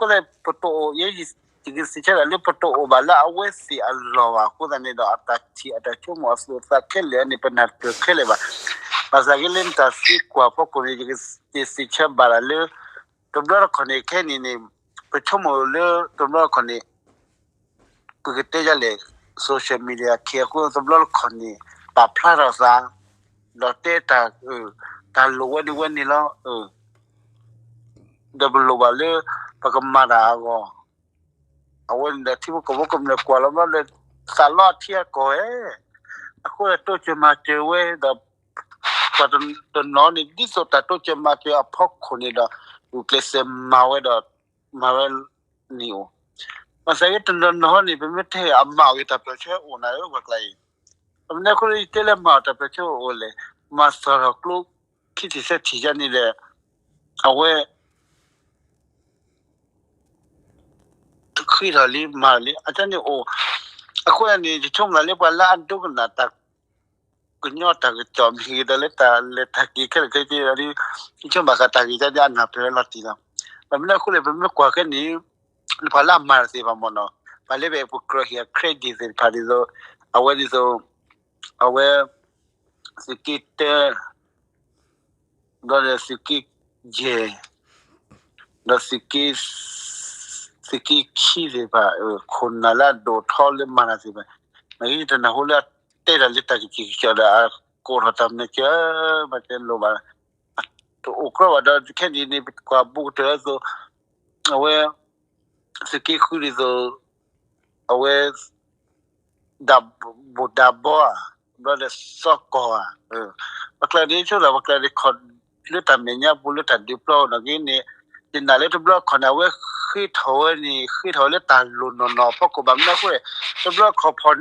သတး ပတအိၣ် ယဲယသ့ၣ်ဆၢဒၣ်လၢ ပတအိၣ်ဘၣ်လၢအဝဲသ့ၣ်အလီၢ်ဘၣ်အဃိသတးန့ၣ်ဒီး အတၢ်ထံၣ်အတၢ်ဆိကမိၣ်အသူၣ်အသးခဲလၢာ်န့ၣ် ပနၢ်ပၢၢ်ခဲလၢာ်ဘၣ်. ဘၣ်ဆၣ်က့လၢနတၢ်သံကွၢ်ဖီခိၣ်န့ၣ် ယသ့ၣ်ဆၢဘၣ်ဒၣ်လၢ တဘျီတခီၣ်န့ၣ် ခဲအံၤန့ၣ် ပဆိကမိၣ်လၢတဘျီတခီၣ်န့ၣ် ပကတဲဒ်လဲၣ် social media ခဲအံၤအဃိ တဘျီတခီၣ်န့ၣ် ပာ်ဖျါထီၣ်သး ဒီးတဲတၢ် တၢ်လိၣ်ဝဲန့ၣ်ဝဲန့ၣ်လီၤ. ဒီးပလိၣ်ဘၣ်လၢ ပကမၤတၢ်အဂီၢ် အဝဲန့ၣ်ဒီး ထံဖိကီၢ်ဖိကမျၢၢ်ကွၢ်လီၤဘျီဒီး သးလီအထံအကီၢ်ဧဲ, အဃိဒီးတိစၢၤမၤစၢၤဝဲဒီး ပှၤတနီၤန့ၣ် ဒ်သိးတၢ်တိစၢၤမၤစၢၤအဖီခိၣ်န့ၣ်ဒီး ဂုာ်ကျဲးစၢးမၤဝဲဒီး မၤဝဲန့ၣ်အိၣ်. ဘၣ်ဆၣ်က့တနီၤနီၤန့ၣ် ပမ့ၢ်တဲအမၤအီၤက့ၤတၢ်ပၢၢ်ဆၢအိၣ်နၤဧၢ ပှၤကျါအံၤ, အမနုၤအဃိလၢယတဲလၢမၤအီၤတၢ်ပၢၢ်ဆၢအိၣ်လဲၣ်, မၤစၢၤထီၣ်ကျိ ခံထံၣ်သၢထံၣ်ယါန့ၣ်ဒီး အဝဲ တဃ့ထီၣ်လံမၤလံ အတၢ်န့ၣ်အိၣ်. အဃိန့ၣ် ယဆိကမိၣ်လၢပှၤလၢအဒိကနၣ်တၢ် ကညီတၢ်ကစီၣ်မ့ၢ်ဂ့ၤဒီးလၢတၢ်လဲၤတၢ်က့ၤခဲလၢာ်ခဲဆ့ဒီး ယဆိကမိၣ်ဘၣ်ဃးတၢ်ဂ့ၢ်ကါဒ်အနၢ်ပၢၢ်လီၤတံၢ်လီၤ. ဘၣ်မနုၤအဃိလဲၣ် ပမ့ၢ်ကွၢ်ခဲန့ၣ် ပှၤလၢအမၤတၢ်သ့ၣ်တဖၣ်မ့ၢ်နီၤ ပှၤလၢပအဲၣ်ပကြၢးဟ့ၣ်အ credit သ့ၣ်တဖၣ်ဒ်သိး အဝဲဒ်သိး အဝဲ သုးက့တၢ ဒီးသုးက့ယဲၢ် ဒီးသုးက့ သုးက့ခံသ့ၣ်တဖၣ် ခိၣ်နၢ်လၢအဒိၣ်ထီလၢမၤတၢ်သ့ၣ်တဖၣ် နာ်က့ယတနၢ်ဟူလၢအတဲတၢ်လၢတၢ်ကစံၢ်ကစီၣ်ဒီး အကိးထီၣ်တၢ်မၤစၢၤ မၤစၢၤလိၣ်ဘၣ် တအိၣ်ကြီဘၣ်ဒီး ခဲအံၤန့ၣ် ပကွၢ်ဘူးကတၢၢ်အသိး အဝဲ သုးက့ဃုဒ်သိး အဝဲ ဒၣ်ဘိၣ်ဒၣ်ဘီဧါ, ဘျီဒီးစီၤကီၢ်ဧါ, ပှၤကျါဒ်ဆိလၢပှၤကျါဒ်ခီၣ် လၢတၢ်မဲာ်ညါပူၤလၢတၢ်ဒုးပျီနီၣ်ဂ့ၤန့ၣ်, ယနာ်လၢတဘျီခီၣ်န့ၣ် အဝဲဃ့ထီၣ်ဝဲန့ၣ် ဃ့ထီၣ်ဝဲလၢတၢ်လိၣ်နီၢ်နီၢ်အဖီခိၣ်ဘၣ်မနုၤအဃိန့ၣ်,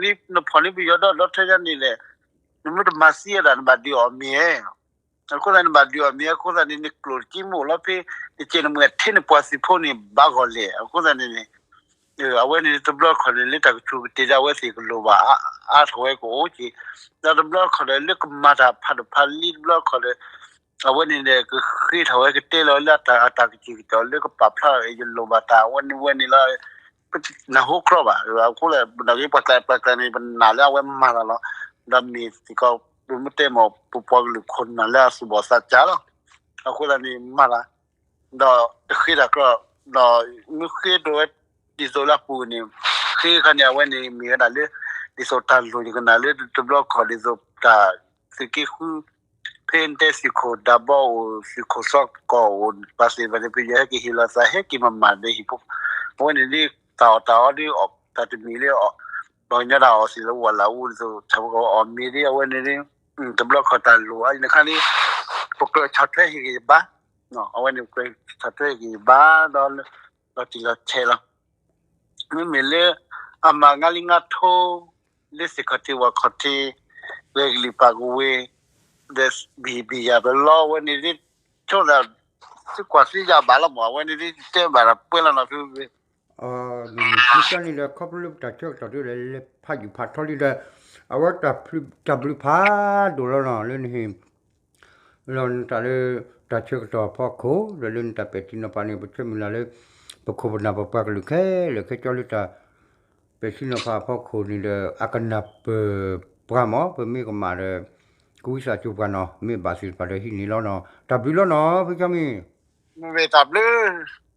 တဘျီခီၣ်ဖီၣ်န့ၣ် နဖီၣ်န့ၢ်ပယီၤဒီဒီထဲယါန့ၣ်လဲၣ်, နမ့ၢ်တမၤသံအဒၣ်နဘၣ်ဒုးအီၣ်မ့ၤ အဃိသတးန့ၣ် နဘၣ်ဒုးအီၣ်မ့ၤအဃိသတးန့ၣ် နကျိၣ်တကံမ့ၢ်အိၣ်လီၤဖဲ တကဲးနမ့ၢ်အထဲနပှၤသုးဖိန့ၣ် ဘၣ်ဂီၢ်လဲၣ် အဃိသတးန့ၣ်န့ၣ် အဝဲန့ၣ်တဘျီခီၣ်န့ၣ် လၢတၢ်ကဆူးကတ့ၢ်ဒီးအဝဲသ့ၣ်ကလိၣ်ဘၣ်အါထီၣ်ဝဲကအိၣ်က့ၤ, ဒီးတဘျီခီၣ်ဒီးလၢကမၤတၢ်ဖးဒိၣ်ဖးလံတဘျီခီၣ်ဒီး အဝဲန့ၣ်ဒီး ကဃ့ထီၣ်ဝဲကတဲလီၤလၢအတၢ်အတၢ်ကစံၣ်ကစီၣ်လၢကပာ်ဖျါအီၤ ယလိၣ်ဘၣ်တၢ်ဝဲန့ၣ်ဝဲန့ၣ်လီၤ, နၢ်ဟူကြၢးဘၣ် အဃိလၢ ပနာ်က့ပှၤကျါပှၤကျါန့ၣ် ပနာ်လၢအဝဲမၤတၢ်လီၤ, ဒီးမ့ၢ်စ့ၢ်ကီး ပမ့ၢ်တဲမ့ၢ် ပပှၤကလုာ်ခိၣ်နၢ်လၢအသူၣ်ဘီၣ်သးစၢ်လီၤ, အဃိသတးန့ၣ်မၤတၢ် ဒီးတဃ့တၢ်ကြၢး ဒီးမ့ၢ်ဃ့ဒိၣ်ဝဲ ဒ်သိးလၢအပူၤန့ၣ် ဃ့ခါန့ၣ် အဝဲန့ၣ်မ့ၢ်ဝဲဒၣ်လၢ ဒ်သိးတၢ်လိၣ်ယကနၣ်လၢတဘျီခီၣ်ဒ်သိးတၢ်သုးက့ဃု ဖဲနတဲသုးခိၣ်ဒၣ်ဘီအိၣ် သုးခိၣ်စီၤကီၢ်အိၣ် ပှၤသ့ၣ်တဖၣ်န့ၣ် ပယီၤဟဲက့ၤဟ့ၣ်လီၤသးဟဲက့ၤမၤမၤဒီးဟံၣ်ဖိ, အဝဲန့ၣ်ဒ်တၢ်အီၣ်တၢ်အီဒ်အီၣ်တၢ်တမံၤလၢအီၣ် ပှၤကညီတၢ်အီၣ်သ့ၣ်လၢဝဲလၢအူဒ်သိး ဆၣ်ဖိကီၢ်အီၣ်မ့ၤဒ်အဝဲန့ၣ်ဒ် တဘျီခီၣ်တၢ်လိၣ်အါန့ၣ်ခါန့ၣ် ပကြၢးဆီၣ်ထွဲဟ့ၣ်က့ၤယဘါ, အဝဲန့ၣ်ပကြၢးဆီၣ်ထွဲဟ့ၣ်က့ၤယဘါ ဒီးလီၤတံၢ်လီၤဆဲးလီၤ မ့မ့ၢ်လၢ အမၤငါလံငါထိ လၢသ့ၣ်ခီၣ်ထံးဝၣ်ခီၣ်ထံး ဂဲၤကလံၤပာ်ကဝ့ၤ ဒီးဘံၣ်ဘံၣ်ယၤပလီဝဲန့ၣ်ဒ် ဆိသး သုကွၢ်သ့ယၤဘၣ်လီၤမး အဝဲန့ၣ်ဒ်တဲဘၣ်တၢ်ပှဲၤလီၤနီၤဖု မ့ၢ်ကန့ၣ်ဒီး ခီဖျိလၢပတၢ်ဆၢကတီၢ်ဒ်လဲၣ် လဲၤဖးယုၢ်ဖးထီလံဒီး အဝဲတၢ်ဘျုးဖးဒိၣ်လီၤနီၤ လၢနဟ့ၣ် လီၤနတၢ်လၢ တၢ်ဆၢကတီၢ်အဖီခိၣ် ဒီးလၢနတၢ်ပဲာ်ထံနီၤဖးန့ၣ် ပဆၢမုၢ်လၢ်လၢ ပခိၣ်ပနၢ်ပပှၤကလုာ်ခဲလၢာ်ခဲဆ့လၢတၢ် ပဲာ်ထံနီၤဖးအဖီခိၣ်န့ၣ်ဒီး အကနၢ်ပၢၢ်ပှၤမး ပမ့ၢ်ကမၣ်ဒီး ကဝံသးစူၤပှၤနီၤ မ့ၢ်ဘၣ်သ့ၣ်တဖၣ်ဒီးဟံးန့ၢ်လီၤနီၤ တၢ်ဘျုးလီၤနီၤ ဖုကၠီမံၤ မ့ၢ်တၢ်ဘျုး